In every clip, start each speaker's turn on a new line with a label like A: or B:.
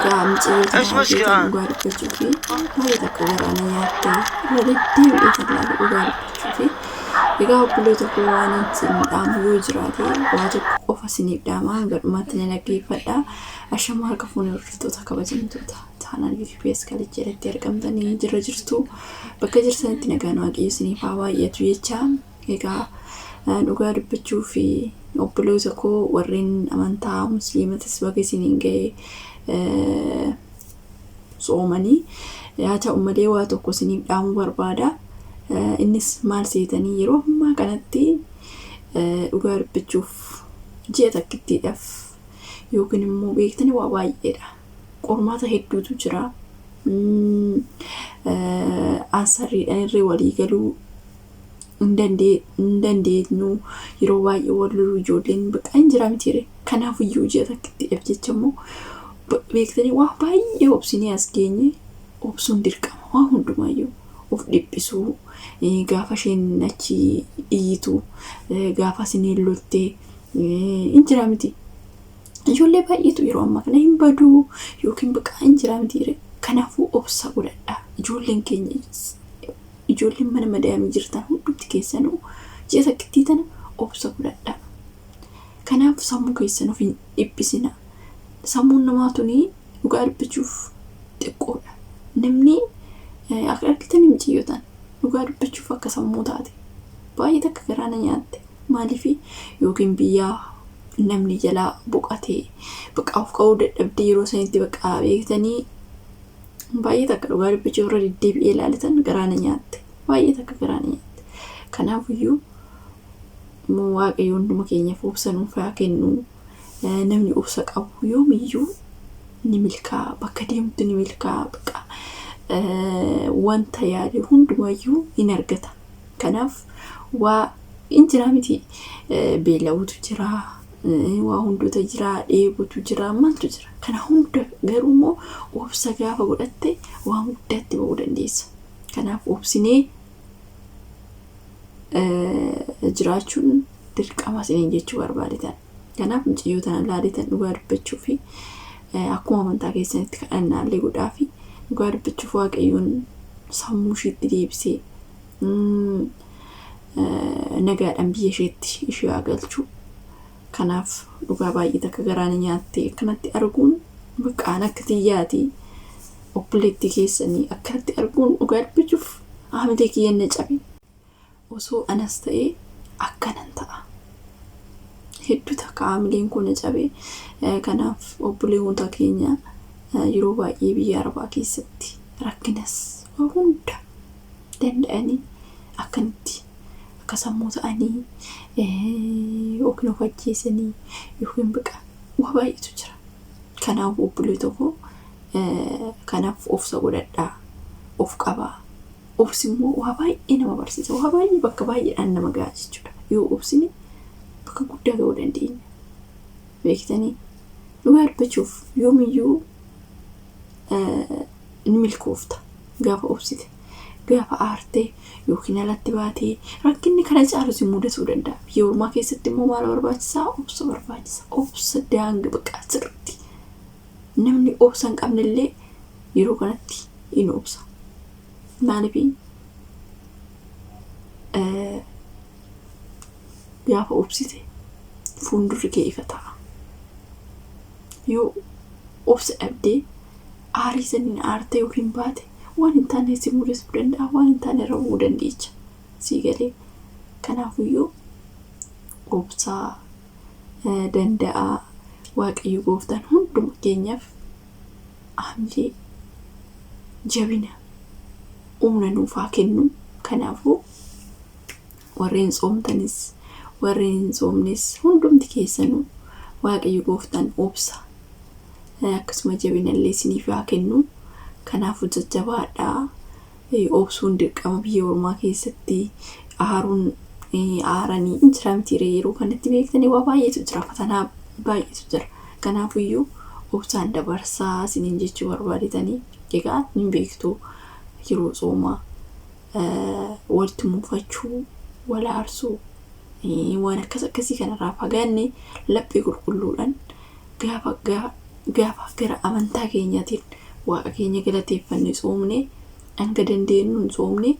A: Egaa mucayyoo tana
B: ايش
A: argeetan
B: مشكلة؟
A: dhugaa dubbachuu fi baay'ee takka garaa na nyaatte irra deddeebi'ee tan laale dhugaa dubbachuu fi egaa obboloota koo waan isin dhaamu yoo jiraate waa tokko qofa isiniif dhaama hanga dhumaatti na dhaggeeffadha. Ashamaa harka fuunee hordoftoota kabajamtoota taanaan UTPS kalich jalatti argamtanii jira jirtu bakka jirtanitti nagaan waaqayyo isiniif haa baay'atu jecha egaa dhugaa dubbachuu fi obboloota koo warreen amantaa musliimatis baga isiniin ga'e soomanii haa ta'u malee waa tokko isiniif dhaamuu barbaada. Innis maal seetanii yeroo ammaa kanatti dhugaa dubbachuuf ji'a takkittiidhaaf yookiin immoo beektanii waa baay'eedha. Qormaata hedduutu jira. Ansarriidhaan irree walii galuu hin dandeenyu yeroo baay'ee wal loluu ijoolleen bakka hin jira mitiire. Kanaaf iyyuu ji'a takkittiidhaaf jecha immoo beektanii waa baay'ee obsinee as geenye obsuun dirqama waa hundumaayyuu of dhiphisuu gaafa isheen achi iyyitu gaafa isiniin loltee hin jira miti. Ijoollee baay'eetu yeroo ammaa kana hin baduu yookiin bakka hin jira mitiire. Kanaafuu obsa godhadhaa. Ijoolleen keenya ijoolleen mana madaamii jirtan hundumti keessanuu ji'a takkittii tana obsa godhadhaa. Kanaaf sammuu keessan of hin dhiphisina. Sammuun namaa tuni dhugaa dubbachuuf xiqqoodha. Namni akka argitanii mucayyoo dhugaa dubbachuuf akka sammuu taate baay'ee takka garaa na nyaatte. Maaliif yookiin biyyaa namni jalaa boqotee bakka of qabuu dadhabdee yeroo sanitti bakka beektanii baay'ee takka dhugaa dubbachuuf irra deddeebi'ee ilaalitan garaa na nyaatte. Baay'ee takka garaa na nyaatte. Kanaafiyyuu waaqayyo hunduma keenyaaf obsa nuuf haa kennu. Namni obsa qabu yoomiyyuu ni milkaa'a. Bakka deemtu ni milkaa'a. Bakka wanta yaade hundumayyuu hin argata. Kanaaf waa hin jira miti beela'uutu jira, waa hundoota jira, dheebuutu jira, maaltu jira. Kana hunda garuu immoo obsa gaafa godhatte waan guddaatti ba'uu dandeessa. Kanaaf obsinee jiraachuun dirqama isiniin jechuu barbaadetan. Kanaaf mucayyoo tana laaletan dhugaa dubbachuu fi akkuma amantaa keessanitti kadhannaallee godhaa fi dhugaa dubbachuuf waaqayyoon sammuu isheetti deebisee nagaadhaan biyya isheetti ishee haa galchu. Kanaaf dhugaa baay'ee takka garaa na nyaatte akkanatti arguun baqqaan akka xiyyaati obboleettii keessanii akkanatti arguun dhugaa dubbachuuf haamilee kiyyan na cabe. Osoo anas ta'ee akkanan ta'a. Hedduu takka haamileen kun na cabe. Kanaaf obboleewwan keenya yeroo baay'ee biyya arabaa keessatti rakkinas waa hunda danda'anii akkanatti akka sammuu ta'anii yookiin of ajjeesanii yookiin baqa waa baay'eetu jira. Kanaaf obbolee tokko kanaaf obsa godhadhaa of qabaa. Obsi immoo waa baay'ee nama barsiisa. Waa baay'ee bakka baay'eedhaan nama gaha jechuudha. Yoo obsine bakka guddaa ga'uu dandeenya. Beektanii dhugaa dubbachuuf yoomiyyuu ni milkoofta gaafa obsite. Gaafa aartee yookiin alatti baatee rakkinni kana caalu si mudatuu danda'a. Biyya ormaa keessatti immoo maal barbaachisaa? Obsa barbaachisa. Obsa daanga bakka sirriitti. Namni obsa hin qabne illee yeroo kanatti hin obsa. Maaliif gaafa obsite fuuldurri kee ifa ta'a. Yoo obsa dhabdee aarii saniin aartee yookiin baate waan hin taane si mudachuu danda'a, waan hin taane irra bu'uu dandeecha. Sii galee kanaafiyyuu obsaa danda'a waaqayyo gooftaan hunduma keenyaaf haamilee jabina humna nuuf haa kennu. Kanaafuu warreen soomtanis warreen hin soomnes hundumti keessanuu waaqayyo gooftaan obsa akkasuma jabina illee isiniif haa kennu. Kanaafuu jajjabaadhaa. Obsuun dirqama biyya ormaa keessatti aaruun aaranii hin jira miti yeroo kanatti beektanii waa baay'eetu jira fatanaa baay'eetu jira. Kanaafiyyuu obsaan dabarsaa isiniin jechuu barbaadetanii egaa hin beektu yeroo soomaa walitti muufachuu, wal aarsuu waan akkas akkasii kanarraa fagaanne laphee qulqulluudhaan gaafa gaafa Gaafa gara amantaa keenyaatiin waaqa keenya galateeffanne tsoomne hanga dandeenyuun tsoomne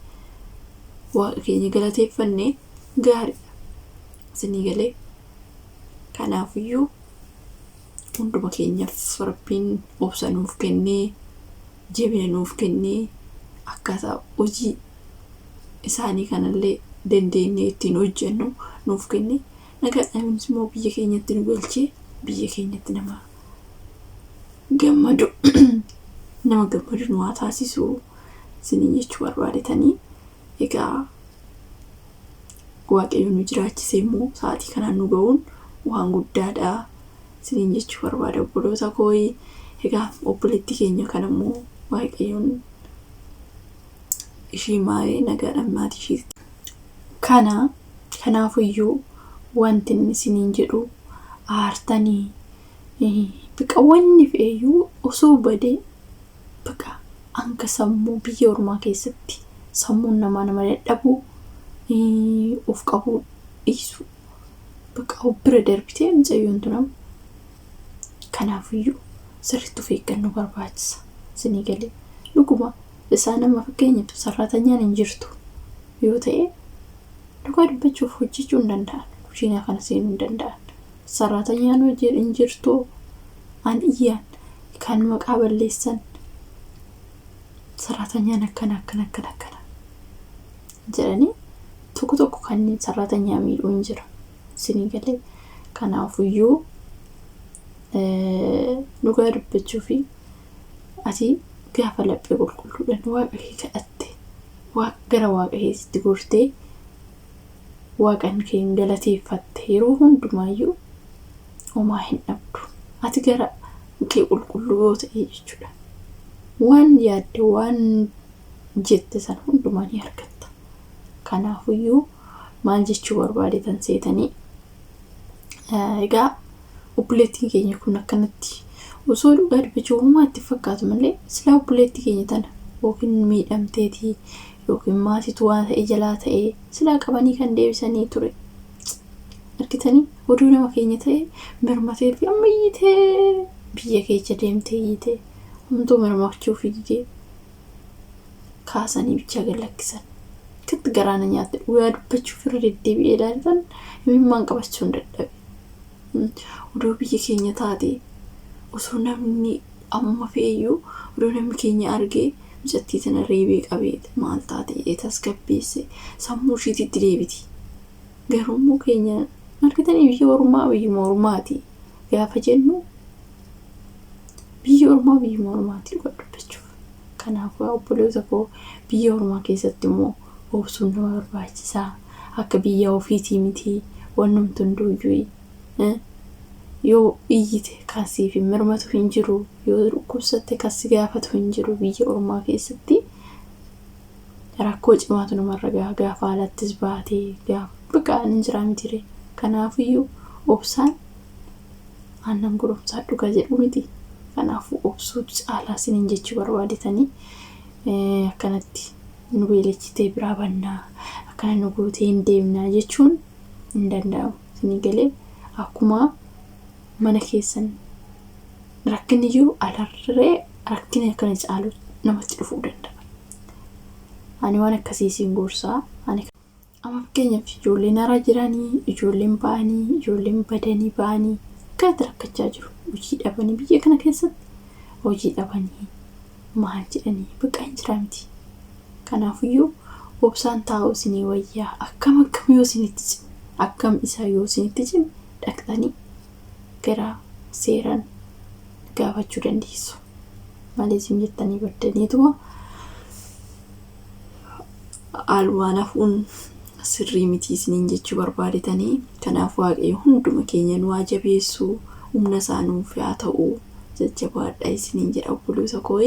A: waaqa keenya galateeffanne gaariidha. Isinii galee kanaafiyyuu hunduma keenyaaf rabbiin obsa nuuf kennee jabina nuuf kennee akkaataa hojii isaanii kanallee dandeenyee ittiin hojjennu nuuf kennee nagaadhaanis immoo biyya keenyatti nu galchee biyya keenyatti gammadu nama gammadu nu haa taasisu isiniin jechuu barbaadetanii. Egaa Waaqayyo nu jiraachise immoo sa'aatii kanaan nu ga'uun waan guddaadha isiniin jechuu barbaada obboloota kooyi. Egaa obboleettii keenya kana immoo Waaqayyoon ishii maaree nagaadhaan maatii ishiitti. Kana kanaafuyyuu wanti inni isiniin jedhu aartanii biqa wanni fe'eyyuu osoo badee biqa hanga sammuu biyya ormaa keessatti sammuun namaa nama dadhabuu of qabuu dhiisu biqa of bira darbitee mucayyoon tun amma. Kanaafiyyuu sirriitti of eeggannoo barbaachisa. Isinii galee dhuguma isaan amma fakkeenyaaf sarraatanyaan hin jirtu yoo ta'e dhugaa dubbachuuf hojjechuu hin danda'an. Kushiinaa kana seenuu hin danda'an. Sarraatanyaan hojii hin jirtu an iyyaan kan maqaa balleessan sarraatanyaan akkana akkana akkana akkana jedhanii tokko tokko kanneen sarraatanyaa miidhuu hin jira. Isinii galee kanaafuyyuu dhugaa dubbachuu fi ati gaafa laphee qulqulluudhaan waaqa kee kadhatte gara waaqa keetitti gortee waaqan kee hin galateeffatte yeroo hundumaayyuu homaa hin dhabdu. Ati gara kee qulqulluu yoo ta'e jechuudha. Waan yaadde waan jette sana hundumaa ni argatta. Kanaafuyyuu maal jechuu barbaadetan seetanii egaa obboleettiin keenya kun akkanatti osoo dhugaa dubbachuu homaa itti fakkaatu malee silaa obboleettii keenya tana yookiin miidhamteetii yookiin maatiitu waan ta'e jalaa ta'e silaa qabanii kan deebisanii ture. Argitanii oduu nama keenya ta'e mirmatee fi amma iyyitee biyya keessa deemtee iyyitee homtuu mirmachuu fi didee kaasanii bichaa gad lakkisan. Akkatti garaa na nyaatte dhugaa dubbachuuf irra deddeebi'ee ilaaltan imimmaan qabachuu hin dadhabe. Oduu biyya keenya taate osoo namni amma fe'eyyuu oduu namni keenya argee mucattii tana reebee qabee maal taate jedhee tasgabbeesse sammuu ishiititti deebiti. Garuu immoo keenya argitanii biyya ormaa biyyuma ormaati gaafa jennu biyya ormaa biyyuma ormaati dhugaa dubbachuuf. Kanaafuu obboloota koo biyya ormaa keessatti immoo obsuun nama barbaachisaa. Akka biyya ofiitii miti wannumti hunduuyyuu yoo iyyite kan siif hin mirmatu hin jiru yoo dhukkubsatte kan si gaafatu hin jiru biyya ormaa keessatti rakkoo cimaatu namarra gaha gaafa alattis baatee gaafa biqaan hin jiraa mitire. Kanaafiyyuu obsaan aannan goromsaa dhugaa jedhu miti. Kanaafuu obsuutu caalaa isiniin jechuu barbaadetanii akkanatti nu beelechitee biraa bannaa akkana nu gootee hin deemnaa jechuun hin danda'amu. Isinii galee akkuma mana keessan rakkinni jiru alarree rakkina akkana caalu namatti dhufuu danda'a. Ani waan akkasii isin gorsaa. Ani amma fakkeenyaaf ijoolleen haaraa jiranii, ijoolleen ba'anii, ijoolleen badanii ba'anii akkanatti rakkachaa jiru. Hojii dhabanii biyya kana keessatti hojii dhabanii maal jedhanii bakka hin jiraa miti. Kanaafiyyuu obsaan taa'uu isinii wayyaa akkam akkam yoo isinitti cime akkam isaa yoo isinitti cime dhaqxanii gara seeraan gaafachuu dandeessu. Malee isin jettanii baddaniituma alwaan hafuun sirrii miti isiniin jechuu barbaadetanii. Kanaaf Waaqayyo hunduma keenya nu haa jabeessu humna isaa nuuf haa ta'u jajjabaadha isiniin jedha obboloota koo.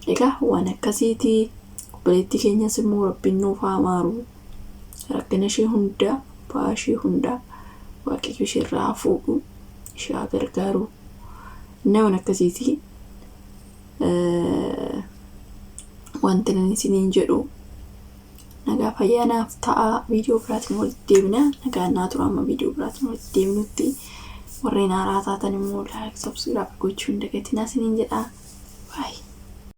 A: Egaa waan akkasiiti obboleettii keenyas immoo rabbiin nuuf haa maaru rakkina ishee hunda ba'aa ishee hunda Waaqayyo ishee irraa haa fuudhu ishee haa gargaaru. Nama akkasiiti wanti ani isiniin jedhu nagaa fayyaa naaf ta'a. Viidiyoo biraatiin walitti deebina. Nagaan naa tura amma viidiyoo biraatiin walitti deebinutti. Warreen haaraa taatan immoo like, subscribe gochuu hin dagatinaa isiniin jedha. Baay'ee.